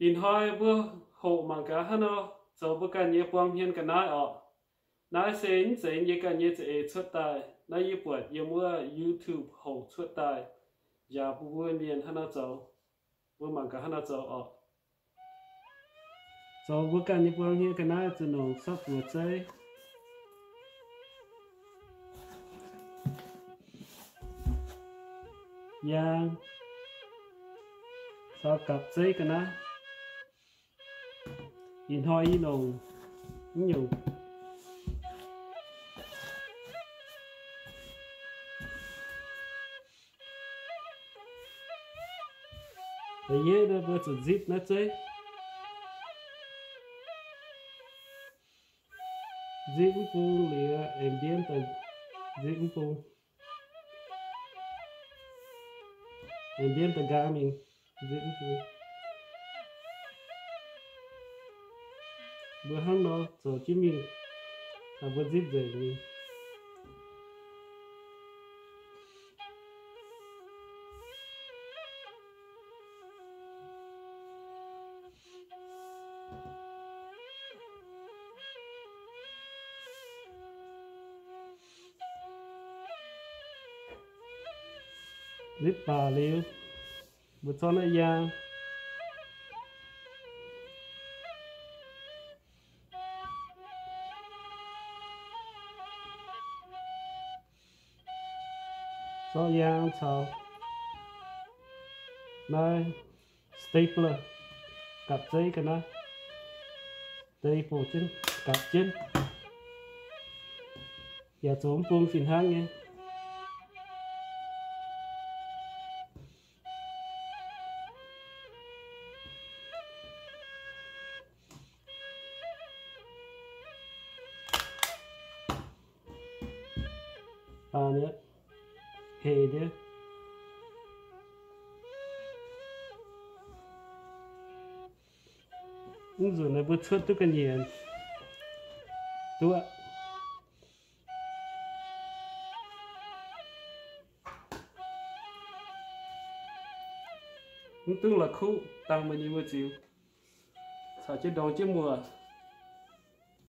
Ih hnoi mbuo hoqc mangc gaax hnangv nor zoux mbuo ganh nyei buang hmien ga'naaiv orqc. Naaiv se mv zeiz yie ganh nyei za'eix cuotv daaih. Naaiv yie buatc yiem wuov YouTube hoqc cuotv daaih, yaac bun mbuo mienh hnangv nor zoux. Mbuo mangc gaax hnangv nor zoux orqc. Zoux mbuo ganh nyei buang hmien ga'naaiv zuqc nongc sortv buoz zeiv, yaang, caux gapv zeiv ga'naaiv. Ih hnoi yie nongc mv nyungc. Da'yietv naaiv mbuo zuqc nzipv naaiv zeiv. Nzipv mv bung liuz, aengx mbienv daaih nzipv mv bung, aengx mbienv daaih nqaang mingh, nzipv mv bung. Mbuo hnangv nor zoux jienv mingh, mbuo nzipv nzengc mingh. Nzipv baac liuz, mbuo zorqv naaiv yaang, zorqv yaang caux naaiv stapler, gapv zeiv ga'naaiv, staple jienv, gapv jienv, yaac zoux mv bung fih hnangv nyei. Aa, hec ndiev. Mv nzunc naaiv mbuo cuotv duqv ga'nyiec duqv. Mv dungx la'kuqv dangh meih nyei wuov ziux, caux jienv ndorngx jienv muoc.